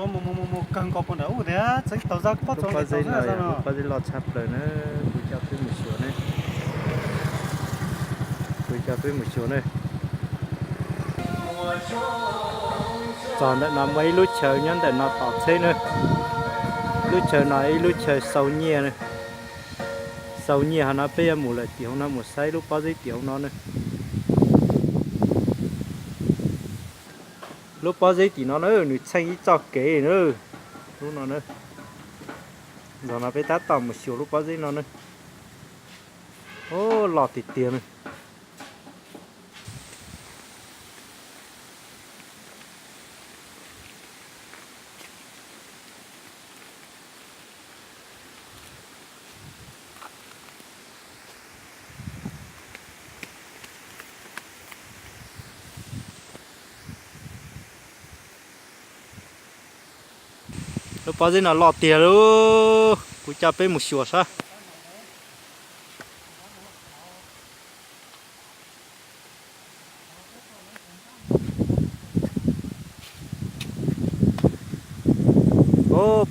Mus mus mus mus kawg nkaus puag nram ub tiag, txeeb tau zaj pob txoos pob zeb no, pob zeb loj tshaj plaws na. Kuv coj peb mus xyuas ne, kuv coj peb mus xyuas ne. Txog ntawm no muaj ib lub chaw nyob ntawm no tom tsheb na. Lub chaw no ib lub chaw xau nyiaj na. Xau nyiaj hov no peb yuav mus lawm tim hauv no mus saib lub pob zeb tim hauv no na. Lub pob zeb tim no na nws txheej ib txoj kev na. Lub no na, zaum no peb tab tom mus xyuas lub pob zeb no na. Loj tiag tiag na. Lub pob zeb no loj tiag lauj, kuv coj peb mus xyuas saib.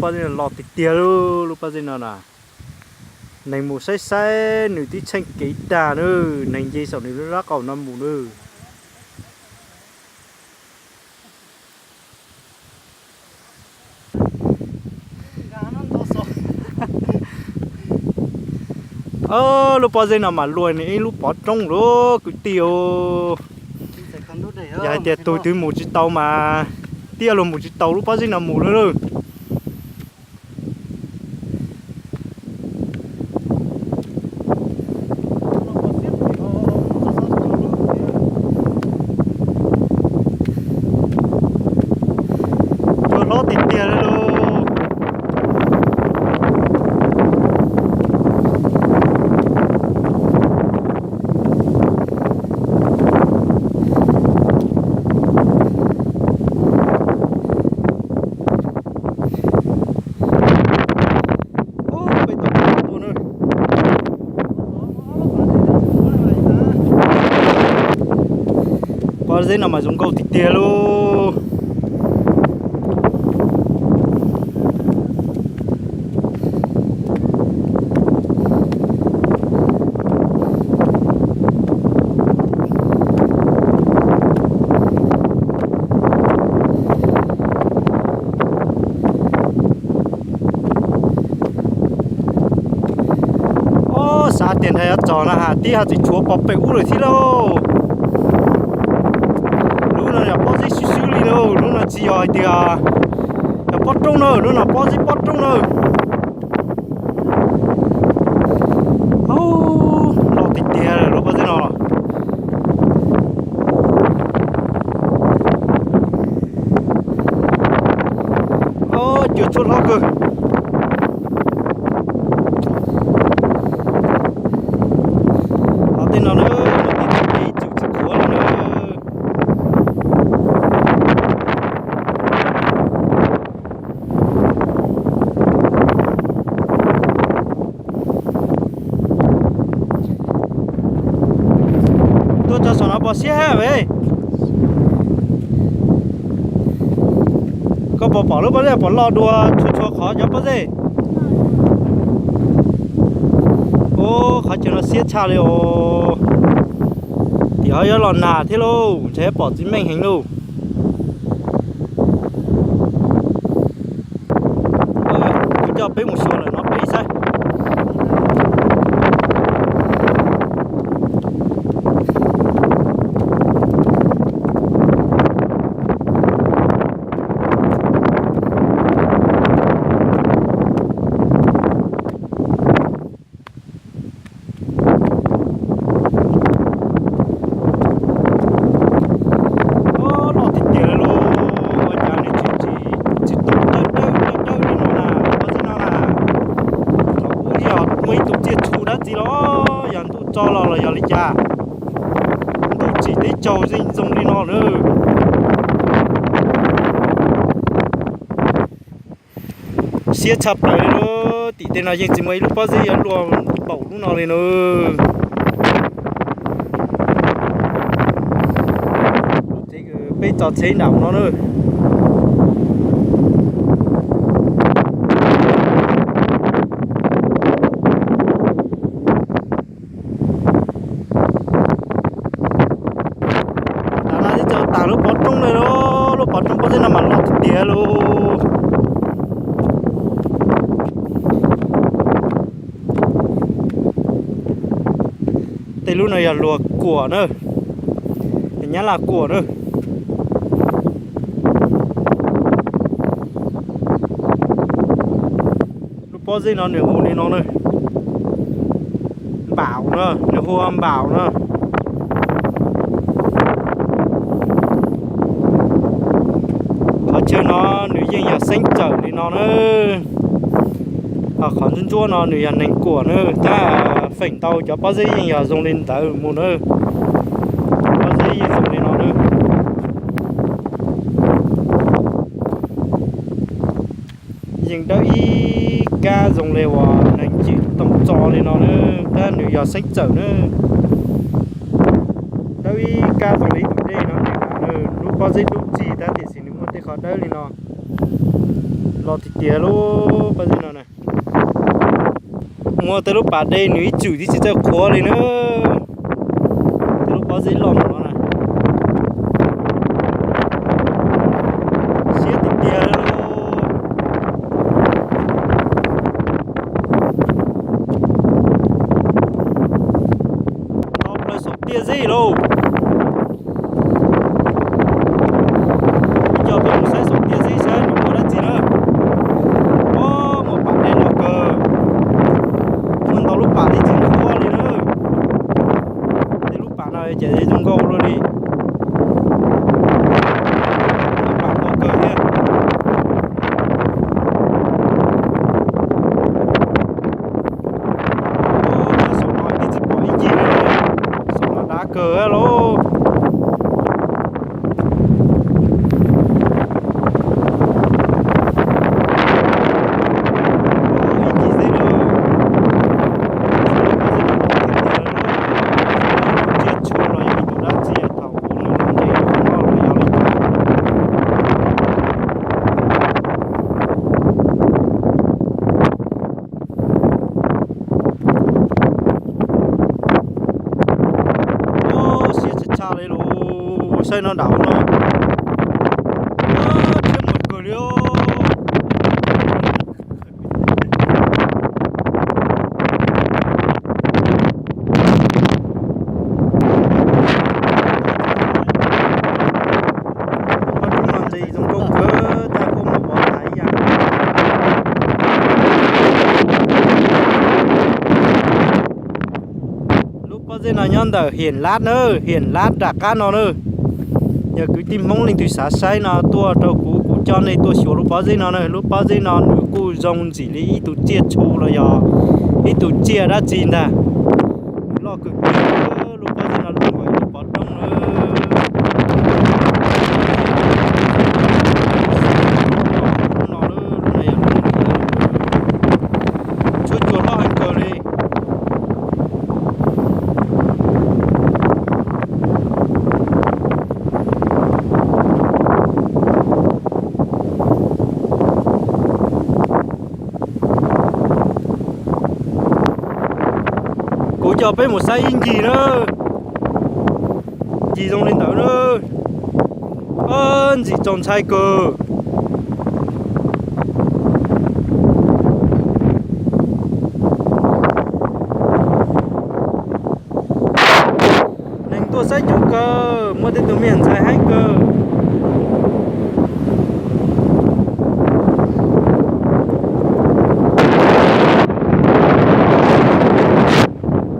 Pob zeb no loj tiag tiag lauj, lub pob zeb no na. Neeg mus saib saib nws twb tsheej kev tag na, neeg nce saum nws lub lab qaum no mus na. Lub pob zeb no mas luaj li ib lub pov roob lauj kwv tij. Yog hais tias tus twg mus tsis tau mas tiaj luag mus tsis tau lub pob zeb no mus lawm. Cua hlob tiag tiag li lauj. Pob zeb no mas zoo nkauj tiag tiag lauj. Ob, xav tias nrhiav yuav txog no has tib ho tseem tshuav pom pem ub lawm thiab lauj. Lub no yog pob zeb swb swb li lauj, lub no tsis yog hais tias yog pob roob na, lub no pob zeb pob roob na. Loj tiag tiag lub pob zeb no. Ob, cua tshuab hlob kawg. Hov tej no na, tej no ces tsum tsis khuav li na. Tuaj txog saum no pom siab heev. Koj puas pom lub pob zeb puas loj dua txhua txhua qhov cov pob zeb? Ub, qhov chaw no siab tshaj li os. Tim hov yuav los nag thiab lauj, ntshe pom tsis meej heev lauj. Kuv coj peb mus xyuas lawm no peb saib. Loj tiag tiag li lauj, ua cas nws tsis, tsis tau dawb dawb dawb dawb li no na, pob zeb no na. Thaum ub yog muaj ib tug tsiaj txhu dab tsi los yog ntuj tso los los yog li cas, ntuj tsim teb tsaus zeej zoo li no na. Siab tshaj plaws li lauj, tim tej no yeej tsis muaj ib lub pob zeb yuav luaj npaum lub no li na. Peb tso tsheb nram no na. Tej lub no yog luag kuam na, nyab laj kuam na. Lub pob zeb no nws hu li no na, npaum na, nws hu ua npaum na. Qhov chaw no nws yeej yog xeeb txawm li no na. Ho qhov ntsuab ntsuab no nws yog neeg kuam na, tab feem ntau cov pob zeb yeej yog zoo li ntawd mus na. Pob zeb yeej zoo li no na. Yeej dawb ib kab zoo li uas neeg cim toom txo li no na, tab nws yog xeeb txawm na. Dawb ib kab zoo li tus dej no, lub pob zeb dub txig tab tiam sis nws muaj tej qhov dawb li no. Los tiag tiag lub pob zeb no na. Muaj tej lub pas dej nws ib txwm twb tsis txawj qhuav li na. Tej lub pob zeb loj no na. Siab tiag tiag li. Los plaws saum tiaj zeb lauj. Coj peb mus saib saum tiaj zeb saib nws muaj dab tsi na. Ob, muaj pas dej loj kawg. Muaj ntau lub pas li tsis qhuav li na. Tej lub pas no ces zoo nkauj luaj li. Lub pas loj kawg thiab. Saum no twb tsis pom ib ncig li, saum no dav kawg lauj. Ib ncig xwb lauj. Tsiaj tshua los yog ib tug dab tsi thaum ub nws los nres qhov no los yog li cas. Siab tshaj tshaj li lauj, saib no nram no. Thiab mus kawg li os. Pob zeb no ntshe zoo nkauj kawg tag kuj muaj pov tas ib yam. Lub pob zeb no nyob ntawm Hiam Lab na, Hiam Lab nram qab no na. Yog kwv tij Hmoob leej twg xav saib no tuaj rau kuv, kuv coj nej tuaj xyuas lub pob zeb no na. Lub pob zeb no nws kuj zoo ntxim li ib tug tsiaj tshua los yog ib tug tsiaj dab tsi ntag. Nws loj kawg kiag, lub pob zeb no loj nkaus ib lub pov roob na. Tshuab cua loj heev kawg li. Kuv coj peb mus saib ib ncig na. Ncig zoo li ntawd na. Ntxim txaus ntshai kawg. Neeg tuaj saib coob kawg, muaj tej tug me nyuam ntxhais heev kawg.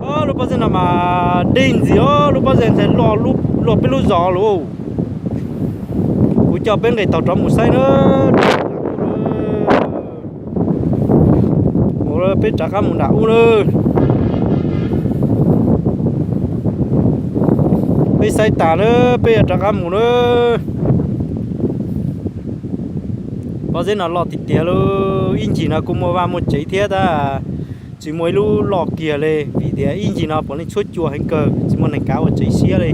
Ob, lub pob zeb no mas dej ntxiv os, lub pob zeb ntxhais loj peb lub zos lauj. Kuv coj peb nqis taug rov mus saib na. Mus, peb rov qab mus nram ub na. Peb saib tas na, peb yuav rov qab mus na. Pob zeb no loj tiag tiag lauj, ib ncig no kuj muaj vaj muaj tsev thiab tab tsis muaj ib lub loj kiag li, vim tias ib ncig no puav leej tshuab cua heev kawg, tsis muaj neeg kav ua tsev siab li.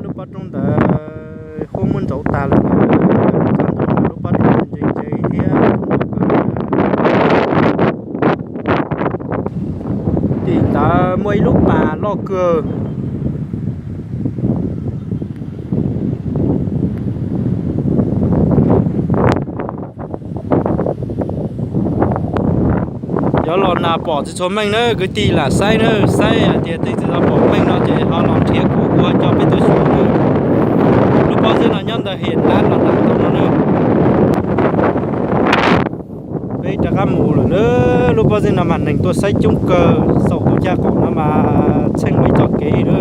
Lub pob roob ntawd huab muab ntsauv tag lawm, lub pob roob ntse ntse thiab. Tim ntawd muaj ib lub pas loj kawg. Na pom tsis tshua meej na, kwv tij lam saib na, saib hais tias tej tsis tau pom meej no ces ho los nrhiav kuv, kuv ho coj peb tuaj xyuas na. Lub pob zeb no nyob ntawm Hiam Lab los ntawm tau no na. Peb rov qab mus lawm na, lub pob zeb no mas neeg tuaj saib coob kawg, xaus tus caj qaum no mas tsheej ua ib txoj kev na.